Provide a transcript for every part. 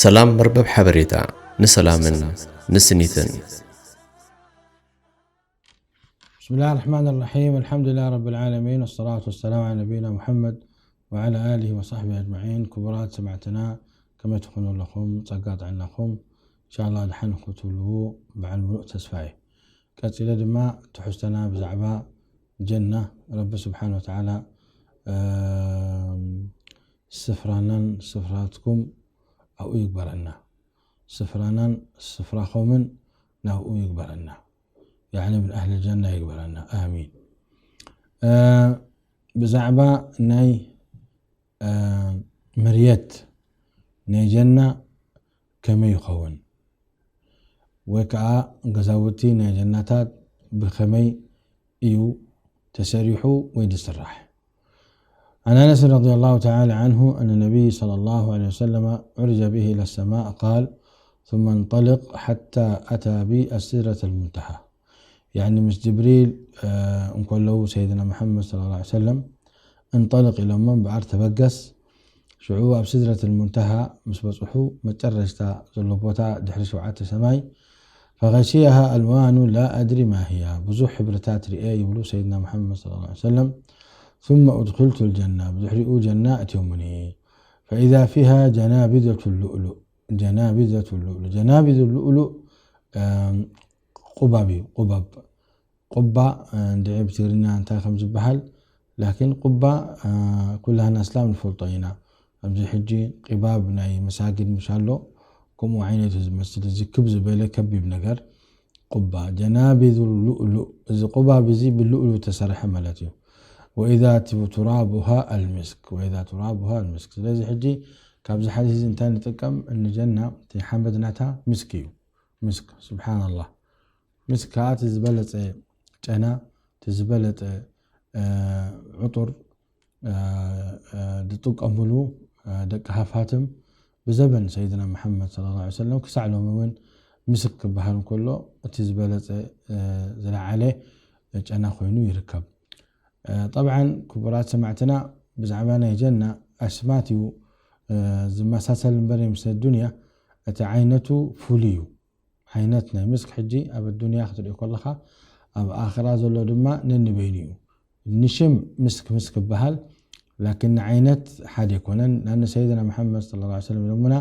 ሰላም መርበብ ሓበሬታ ንሰላምን ንስኒትን። بسم الله الرحمن الرحيم. الحمد لله رب العالمين، والصلاة والسلام على نبينا محمد وعلى آله وصحبه أجمعين. ክቡራት ሰማዕትና፣ ከመይ ትኾኑ ኣለኹም? ጸጋ ጥዕናኹም ኢንሻኣላህ ድሓን ክትብሉ በዓል ምሉእ ተስፋ እየ። ቀጺለ ድማ ትሕዝቶና ብዛዕባ ጀና፣ ረቢ ስብሓን ወተዓላ፣ እም፣ ስፍራናን ስፍራትኩም ኣብኡ ይግበረና። ስፍራናን ስፍራኹምን ናብኡ ይግበረና። ያዕኒ ምን ኣህሊ ጀና ይግበረና። ኣሚን። እ፣ ብዛዕባ ናይ፣ እ፣ ምርየት ናይ ጀና ከመይ ይኸውን? ወይ ከዓ ገዛውቲ ናይ ጀናታት ብኸመይ እዩ ተሰሪሑ ወይ ዝስራሕ? عن أنس رضي الله تعالى عنه أن النبي صلى الله عليه وسلم عرج به إلى السماء قال: ثم انطلق حتى أتى بي السدرة المنتهى. يعني ምስ ጅብሪል፣ እ፣ እንከለዉ ሰይድና መሓመድ صلى الله عليه وسلم እንጠልቕ ኢሎሞ እምበኣር ተበገስ። ሽዑ ኣብ ስድረት ልሙንተሃ ምስ በጽሑ መጨረሽታ ዘሎ ቦታ ድሕሪ ሸውዓተ ሰማይ ፈገሽያሃ ኣልዋኑ ላ ኣድሪ ማህያ ብዙሕ ሕብርታት ርኤ ይብሉ ሰይድና መሓመድ صلى الله عليه وسلم ثم أدخلت الجنة ብድሕሪኡ ጀና እትዮሙኒ فإذا فيها جنابذة اللؤلؤ جنابذة اللؤلؤ جنابذ اللؤلؤ ቁባብ እዩ ቁባብ ቁባ እንድዒ ብትግርኛ እንታይ ከም ዝበሃል ላኪን ቁባ ኩላህና እስላም ንፈልጦ ኢና ኣብዚ ሕጂ ቂባብ ናይ መሳጊድ ምሽ ኣሎ ከምኡ ዓይነት ዝመስል እዚ ክብ ዝበለ ከቢብ ነገር ቁባ ጀናቢዙ ሉእሉእ እዚ ቁባብ እዚ ብልኡሉ ተሰርሐ ማለት እዩ ወኢዛ ትራቡሃ ኣልሚስክ ወኢዛ ትራቡሃ ኣልሚስክ ስለዚ ሕጂ ካብዚ ሓዲስ እዚ እንታይ ንጥቀም እንጀና እቲ ሓመድ ናታ ምስክ እዩ ምስክ ስብሓናላህ ምስክ ከዓ እቲ ዝበለፀ ጨና እቲ ዝበለፀ ዕጡር ዝጥቀምሉ ደቂ ሃፋትም ብዘበን ሰይድና መሓመድ صلى الله عليه وسلم ክሳዕ ሎሚ እውን ምስክ ክበሃል እንከሎ እቲ ዝበለፀ ዝለዓለ ጨና ኮይኑ ይርከብ። ጠብዓን ክቡራት ሰማዕትና ብዛዕባ ናይ ጀና ኣስማት እዩ ዝመሳሰል እምበር ምስ ኣዱንያ እቲ ዓይነቱ ፍሉይ እዩ። ዓይነት ናይ ምስክ ሕጂ ኣብ ኣዱንያ ክትሪኦ ከለኻ ኣብ ኣኽራ ዘሎ ድማ ነንበይኑ እዩ። ንሽም ምስክ ምስክ ይበሃል ላኪን ንዓይነት ሓደ ኣይኮነን። ንኣነ ሰይድና መሓመድ صلى الله عليه وسلم ኢሎሙና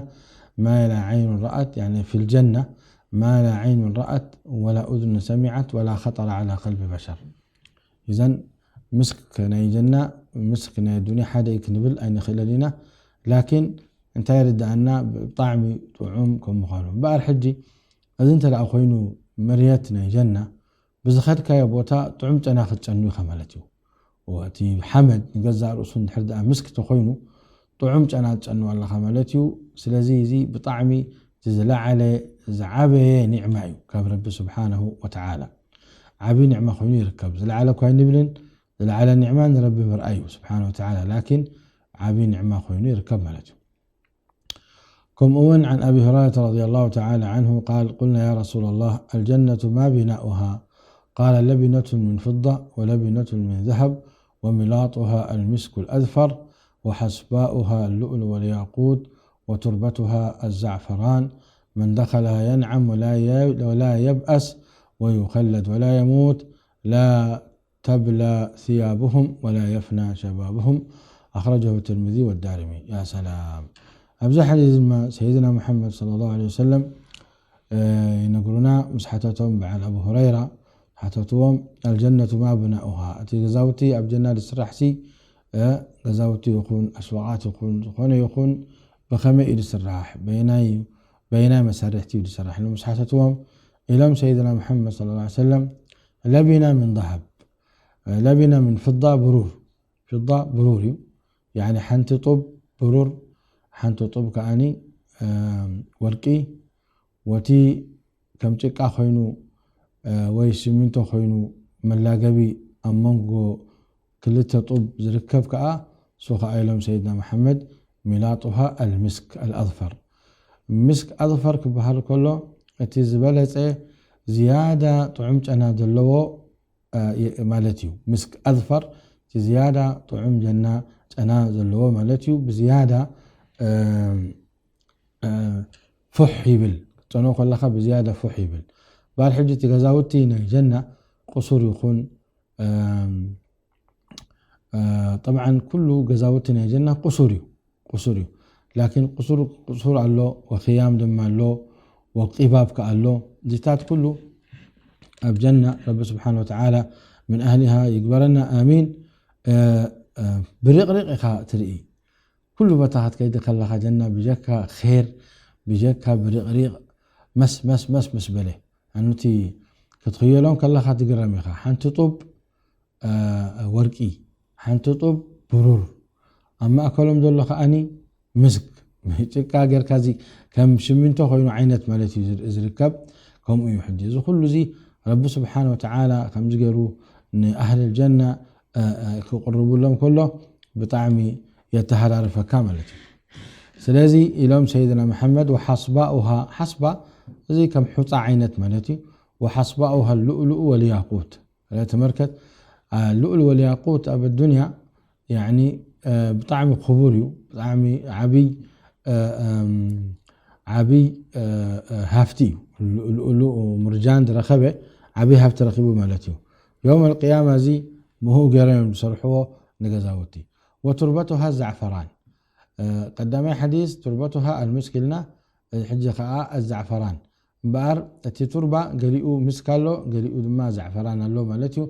ما لا عين رأت يعني في الجنة ما لا عين رأت ولا أذن سمعت ولا خطر على قلب بشر። إذن ምስክ ናይ ጀና ምስክ ናይ ኣዱንያ ሓደ እዩ ክንብል ኣይንኽእልን ኢና። ላኪን እንታይ ይርድኣና ብጣዕሚ ጥዑም ከም ምዃኑ። እምበኣር ሕጂ እዚ እንተ ደኣ ኮይኑ መርየት ናይ ጀና ብዝኸድካዮ ቦታ ጥዑም ጨና ክትጨኑ ኢኻ ማለት እዩ። እቲ ሓመድ ንገዛእ ርእሱ እንድሕር ደኣ ምስክ ተኾይኑ ጥዑም ጨና ትጨኑ ኣለኻ ማለት እዩ። ስለዚ እዚ ብጣዕሚ እቲ ዝለዓለ ዝዓበየ ኒዕማ እዩ ካብ ረቢ ስብሓነሁ ወተዓላ። ዓብዪ ኒዕማ ኮይኑ ይርከብ። ዝለዓለ እኳ ኣይንብልን ዝለዓለ ኒዕማ ንረቢ ምርኣይ እዩ ስብሓነ ወተዓላ ላኪን ዓብዪ ኒዕማ ኮይኑ ይርከብ ማለት እዩ። ከምኡ እውን عن أبي هريرة رضي الله تعالى عنه قال قلنا يا رسول الله الجنة ما بناؤها قال لبنة من فضة ولبنة من ذهب وملاطها المسك الأذفر وحصباؤها اللؤلؤ والياقوت وتربتها الزعفران من دخلها ينعم ولا ي- ولا يبأس ويخلد ولا يموت لا تبلى ثيابهم ولا يفنى شبابهم أخرجه الترمذي والدارمي يا سلام ኣብዚ ሓዲስ ድማ ሰይድና ሙሓመድ صلى الله عليه وسلم ይነግሩና ምስ ሓተቶም በዓል ኣቡ ሁረይራ ሓተትዎም ኣልጀነቱ ማ ብናኡሃ እቲ ገዛውቲ ኣብ ጀና ዝስራሕ ሲ ገዛውቲ ይኹን ኣስዋቓት ይኹን ዝኾነ ይኹን ብኸመይ እዩ ዝስራሕ በይናይ በይናይ መሳርሕቲ እዩ ዝስራሕ ኢሎም ምስ ሓተትዎም ኢሎም ሰይድና ሙሓመድ صلى الله عليه وسلم ለቢና ምን ذهب ለቢና ምን ፍዳ ብሩር ፍዳ ብሩር እዩ ያኒ ሓንቲ ጡብ ብሩር ሓንቲ ጡብ ከዓኒ ወርቂ ወቲ ከም ጭቃ ኮይኑ ወይ ሲሚንቶ ኮይኑ መላገቢ ኣብ መንጎ ክልተ ጡብ ዝርከብ ከዓ እሱ ከዓ ኢሎም ሰይድና መሓመድ ሚላጡሃ ኣልምስክ ኣልኣዝፈር ምስክ ኣዝፈር ክበሃል ከሎ እቲ ዝበለፀ ዝያዳ ጥዑም ጨና ዘለዎ ማለት እዩ ምስክ ኣዝፈር እቲ ዝያዳ ጥዑም ጀና ጨና ዘለዎ ማለት እዩ ብዝያዳ ፉሕ ይብል። ክትጸንሆ ከለኻ ብዝያዳ ፉሕ ይብል። በኣር ሕጂ እቲ ገዛውቲ ናይ ጀና ቅሱር ይኹን፣ እም፣ እ፣ ጠብዓን ኩሉ ገዛውቲ ናይ ጀና ቅሱር እዩ፣ ቅሱር እዩ። ላኪን ቅሱር፣ ቅሱር ኣሎ፣ ወኽያም ድማ ኣሎ፣ ወቂባብ ከኣ ኣሎ። እዚታት ኩሉ ኣብ ጀና ረቢ ስብሓን ወተዓላ ምን ኣህሊሃ ይግበረና፣ ኣሚን። እ፣ እ፣ ብሪቕሪቕ ኢኻ ትርኢ። ኩሉ ቦታ ክትከይድ ከለኻ ጀና ብጀካ ኼር፣ ብጀካ ብሪቕሪቕ መስ፣ መስ፣ መስ፣ ምስ በለ። ኣኑቲ ክትኽየሎም ከለኻ ትግረም ኢኻ። ሓንቲ ጡብ፣ እ፣ ወርቂ፣ ሓንቲ ጡብ ብሩር፣ ኣብ ማእከሎም ዘሎ ከኣኒ ምስክ፣ ጭቃ ጌርካ እዚ ከም ሽሚንቶ ኮይኑ ዓይነት ማለት እዩ ዝር-፣ ዝርከብ። ከምኡ እዩ። ሕጂ እዚ ኩሉ እዚ ረቢ ስብሓን ወተዓላ ከምዚ ገይሩ ንኣህል ጀና፣ እ፣ እ፣ ክቕርብሎም ከሎ ብጣዕሚ የተሃራርፈካ ማለት እዩ። ስለዚ ኢሎም ሰይድና መሐመድ፣ ወሓስባኡሃ፣ ሓስባ እዚ ከም ሑፃ ዓይነት ማለት እዩ። ወሓስባኡሃ ልኡልኡ ወልያቁት። ተመልከት፣ አ፣ ልኡል ወልያቁት ኣብ ዱንያ፣ ያዕኒ፣ እ፣ ብጣዕሚ ክቡር እዩ፣ ብጣዕሚ ዓብይ፣ እ፣ እም፣ ዓብይ፣ እ፣ እ፣ ሃፍቲ እዩ። ል-፣ ልኡሉ ምርጃን ዝረኸበ ዓብይ ሃፍቲ ረኺቡ ማለት እዩ። ዮም ኣልቅያማ እዚ ምሁ ገይሮም እዮም ዝሰርሕዎ ንገዛውቲ። ወቱርበቱሃ ዛዕፈራን። እ፣ ቀዳማይ ሓዲስ ቱርበቱሃ ኣልምስክ ኢልና፣ ሕጂ ኸዓ ኣዛዕፈራን። እምበኣር እቲ ቱርባ ገሊኡ ምስክ ኣሎ፣ ገሊኡ ድማ ዛዕፈራን ኣሎ ማለት እዩ።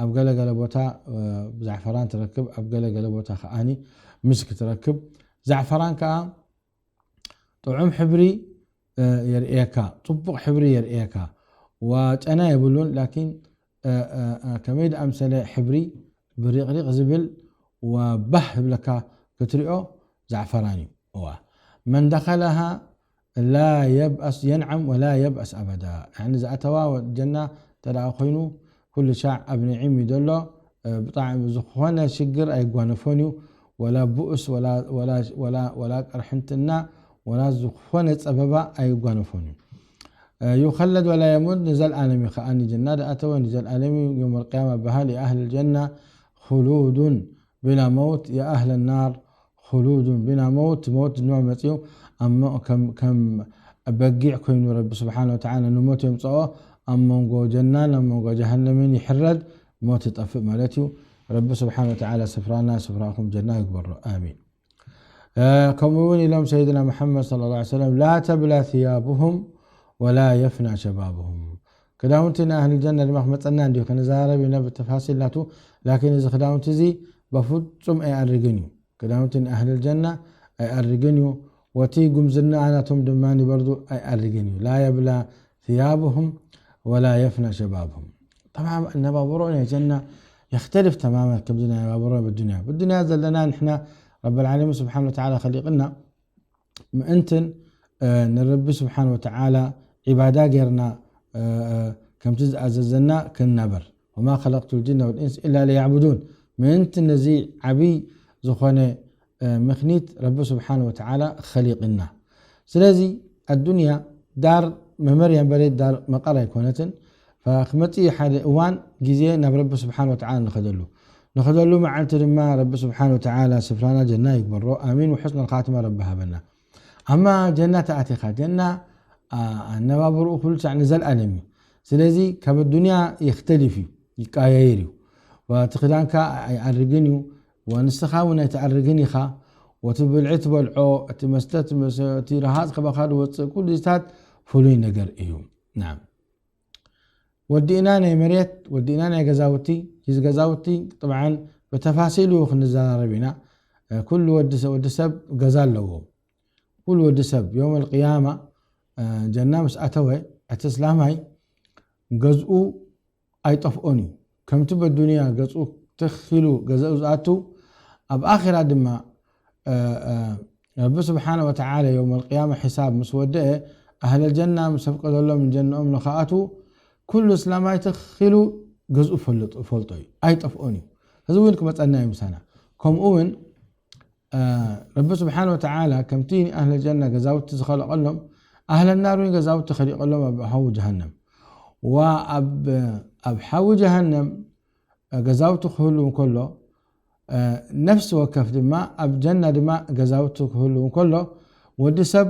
ኣብ ገለ ገለ ቦታ፣ እ፣ ዛዕፈራን ትረክብ፣ ኣብ ገለ ገለ ቦታ ከኣኒ ምስክ ትረክብ። ዛዕፈራን ከኣ ጥዑም ሕብሪ፣ እ፣ የርእየካ፣ ጽቡቕ ሕብሪ የርእየካ። ወጨና የብሉን፣ ላኪን፣ እ፣ እ፣ እ፣ ከመይ ደኣምሰለ ሕብሪ ብሪቕሪቕ ዝብል ወባህ ዝብለካ ክትሪኦ ዛዕፈራን እዩ። እዋ። መን ደኸለሃ ላ የብኣስ፣ የንዓም ወላ የብኣስ ኣበዳ። ያኒ ዝኣተዋ ጀና እንተ ደኣ ኮይኑ፣ ኩሉ ሻዕ ኣብ ንዒም እዩ ዘሎ። እ፣ ብጣዕሚ ዝኾነ ሽግር ኣይጓነፎን እዩ። ወላ ብኡስ፣ ወላ፣ ወላ፣ ወላ፣ ወላ ቅርሕንትና፣ ወላ ዝኾነ ጸበባ ኣይጓነፎን እዩ። እ፣ ዩኸለድ ወላ የሙት፣ ንዘልኣለም እዩ ከኣ ንጀና ደኣተወ፣ ንዘልኣለም እዩ። የውመል ቅያማ በሃል፣ የኣህል ጀና፣ ኹሉዱን ብላ መውት፣ የኣህለ ናር፣ ኹሉዱን ብላ መውት፣ መውት ድማ መጽኡ፣ ኣሞ-፣ ከም፣ ከም በጊዕ ኮይኑ ረቢ ስብሓነ ወተዓላ ንሞት የምጽኦ፣ ኣብ መንጎ ጀናን ኣብ መንጎ ጀሃነምን ይሕረድ፣ ሞት ይጠፍእ ማለት እዩ። ረቢ ስብሓነ ወተዓላ ስፍራና ስፍራኹም ጀና ይግበሮ። ኣሚን። እ፣ ከምኡ እውን ኢሎም ሰይድና መሐመድ ሰለላሁ ዐለይሂ ወሰለም፣ ላ ተብላ ثيابهم ولا يفنى شبابهم። ክዳውንቲ ናይ ኣህል ጀና ድማ ክመጸና እንዲሁ ክንዛረብ ኢና ብተፋሲል ናቱ። ላኪን እዚ ክዳውንቲ እዚ በፍጹም ኣይኣርግን እዩ። ክዳውንቲ ናይ ኣህል ጀና ኣይኣርግን እዩ። ወቲ ጉምዝና ናቶም ድማ በርዱ ኣይኣርግን እዩ። ላ የብላ ثيابهم ولا يفنى شبابهم። طبعا ኣነባብሮ ናይ ጀና የኽተልፍ ተማመን ከምዚ ናይ ኣነባብሮ ብዱንያ። ብዱንያ ዘለና ንሕና ረብ ልዓለሚን ስብሓን ወተዓላ ኸሊቕና ምእንትን፣ እ፣ ንረቢ ስብሓን ወተዓላ ዒባዳ ጌርና፣ እ፣ እ፣ ከምቲ ዝኣዘዘና ክንናበር። ወማ ኸለቅቱ ልጅነ ወልኢንስ ኢላ ሊያዕቡዱን። ምእንቲ ነዚ ዓብይ ዝኾነ፣ እ፣ ምኽኒት ረቢ ስብሓን ወተዓላ ኸሊቕና። ስለዚ ኣዱንያ ዳር መመርያ እምበረ ዳር መቐር ኣይኮነትን። ፈክመጽእ ሓደ እዋን ግዜ ናብ ረቢ ስብሓን ወተዓላ ንኸደሉ። ንኸደሉ መዓልቲ ድማ ረቢ ስብሓን ወተዓላ ስፍራና ጀና ይግበሮ። ኣሚን። ወሑስነል ኻትማ ረቢ ሃበና። ኣማ ጀና ተኣቲኻ፣ ጀና፣ ኣ-፣ ኣነባብርኡ ኩሉ ሳዕ ንዘልኣለም እዩ። ስለዚ ካብ ኣዱንያ የኽተሊፍ እዩ፣ ይቀያየር እዩ። ወቲ ክዳንካ ኣይኣርግን እዩ፣ ወንስኻ እውን ኣይትኣርግን ኢኻ። ወቲ ብልዒ ትበልዖ፣ እቲ መስተ ትመስ-፣ እቲ ረሃጽ ከባኻ ዝወጽእ ኩሉ እዚታት ፍሉይ ነገር እዩ። ናም። ወዲእና ናይ መሬት፣ ወዲእና ናይ ገዛውቲ፣ እዚ ገዛውቲ ጥብዓን ብተፋሲሉ ክንዘራረብ ኢና። እ፣ ኩሉ ወዲ ሰ-፣ ወዲ ሰብ ገዛ ኣለዎ። ኩሉ ወዲ ሰብ የውመል ቅያማ፣ እ፣ ጀና ምስ ኣተወ፣ እቲ እስላማይ ገዝኡ ኣይጠፍኦን እዩ። ከምቲ በዱንያ ገዝኡ ትኽ ኢሉ ገዛኡ ዝኣቱ፣ ኣብ ኣኺራ ድማ፣ እ፣ እ፣ ረቢ ስብሓነ ወተዓላ የውመል ቅያማ ሒሳብ ምስ ወደአ፣ ኣህለል ጀና ምስ ኣፍቀደሎም ጀንኦም ንኸኣትዉ፣ ኩሉ እስላማይ ትኽ ኢሉ ገዝኡ ፈልጥ-፣ ፈልጦ እዩ። ኣይጠፍኦን እዩ። እዚ እውን ክመጸና እዩ ምሳና። ከምኡ እውን፣ እ፣ ረቢ ስብሓነ ወተዓላ ከምቲ ንኣህለል ጀና ገዛውቲ ዝኸለቐሎም፣ ኣህለል ናር እውን ገዛውቲ ኸሊቐሎም ኣብ ሓዊ ጀሃነም። ወኣብ፣ ኣብ ሓዊ ጀሃነም ገዛውቲ ክህሉ እንከሎ፣ እ፣ ነፍሲ ወከፍ ድማ ኣብ ጀና ድማ ገዛውቲ ክህሉ እንከሎ፣ ወዲ ሰብ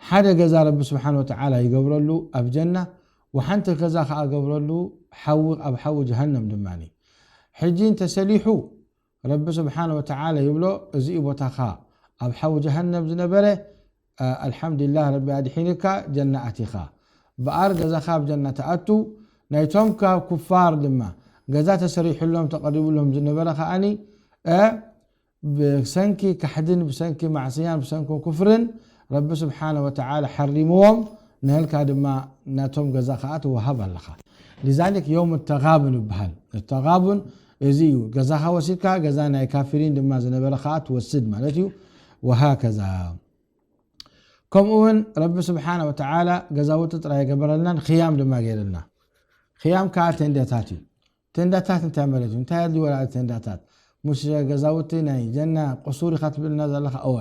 ሓደ ገዛ ረቢ ስብሓን ወተዓላ ይገብረሉ ኣብ ጀና፣ ወሓንቲ ገዛ ከዓ ገብረሉ ሓዊ፣ ኣብ ሓዊ ጀሃነም ድማ። ሕጂ እንተሰሊሑ ረቢ ስብሓን ወተዓላ ይብሎ፣ እዚ እዩ ቦታኻ፣ ኣብ ሓዊ ጀሃነም ዝነበረ፣ ኣልሓምዱሊላህ ረቢ ኣድሒንካ ጀና ኣቲኻ። በኣር ገዛኻ ኣብ ጀና ተኣቱ። ናይቶም ካብ ኩፋር ድማ ገዛ ተሰሪሕሎም ተቐሪብሎም ዝነበረ ከዓኒ ብሰንኪ ካሕድን ብሰንኪ ማዕስያን ብሰንኪ ኩፍርን ረቢ ስብሓነ ወተዓላ ሓሪምዎም። ንህልካ ድማ ናቶም ገዛ ከዓ ትወሃብ ኣለኻ። ሊዛሊክ የውም ተጋቡን ይበሃል። ተጋቡን እዚ እዩ። ገዛኻ ወሲድካ ገዛ ናይ ካፊሪን ድማ ዝነበረ ከዓ ትወስድ ማለት እዩ። ወሃከዛ። ከምኡ እውን ረቢ ስብሓነ ወተዓላ ገዛውቲ ጥራይ ገበረልናን ክያም ድማ ገይርልና። ክያም ከዓ ቴንዳታት እዩ። ቴንዳታት እንታይ ማለት እዩ? እንታይ ኣድልዩ ወላ ቴንዳታት? ሙሽ ገዛውቲ ናይ ጀና ቅሱር ኢኻ ትብልና ዘለኻ? እወ።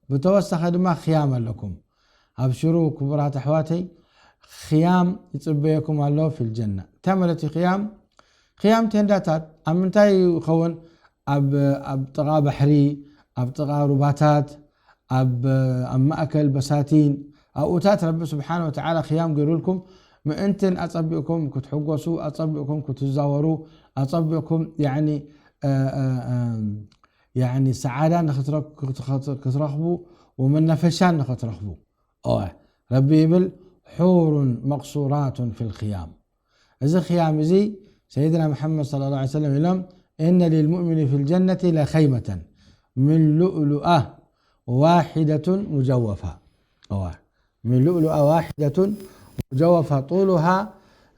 ብተወሳኺ ድማ ክያም ኣለኩም። ኣብሽሩ ክቡራት ኣሕዋተይ፣ ክያም ይጽበየኩም ኣሎ ፊል ጀና። እንታይ ማለት እዩ ክያም? ክያም ቴንዳታት ኣብ ምንታይ ይኸውን? ኣብ፣ ኣብ ጥቓ ባሕሪ፣ ኣብ ጥቓ ሩባታት፣ ኣብ፣ ኣብ ማእከል በሳቲን፣ ኣብኡታት ረቢ ስብሓነ ወተዓላ ክያም ገይሩልኩም፣ ምእንትን ኣጸቢቕኩም ክትሕጎሱ፣ ኣጸቢቕኩም ክትዛወሩ፣ ኣጸቢቕኩም ያዕኒ፣ እ፣ እ፣ እ፣ ያዕኒ ሰዓዳ ንኽትረክ-፣ ክትኸት-፣ ክትረኽቡ ወመናፈሻን ንኽትረኽቡ። እወ፣ ረቢ ይብል፣ ሑሩን መቅሱራቱን ፊል ክያም። እዚ ክያም እዚ ሰይድና መሓመድ ሰለላሁ ዐለይሂ ወሰለም ኢሎም፣ "እነ ሊልሙእሚኒ ፊል ጀነቲ ለኸይመተን ምን ሉእሉአ ዋሒደቱን ሙጀወፋ." እዋ፣ ምን ሉእሉአ ዋሒደቱን ሙጀወፋ ጡሉሃ፣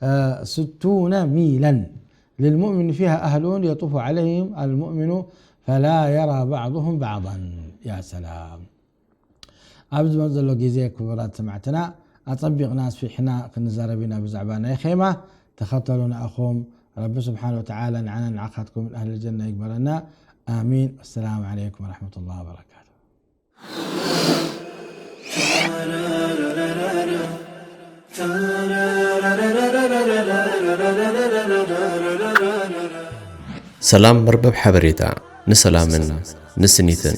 እ፣ ስቱነ ሚለን። ልልሙእሚን ፊሃ ኣህሉን የጡፉ ዐለይሂም ኣልሙእሚኑ ፈላ የራ ባዕዱሁም ባዕዳን። ያ ሰላም። ኣብ ዝመጽእ ዘሎ ግዜ ክቡራት ሰማዕትና ኣጸቢቕና ኣስፊሕና ክንዛረብ ኢና ብዛዕባ ናይ ኼማ። ተኸተሉና ኢኹም። ረቢ ስብሓነ ወተዓላ ንዓና ንዓኻትኩም ኣህሊ ጀና ይግበረና። ኣሚን። ኣሰላሙ ዓለይኩም ወረሕመቱላሂ ወበረካቱ። ሰላም መርበብ ሓበሬታ ንሰላምን ንስኒትን።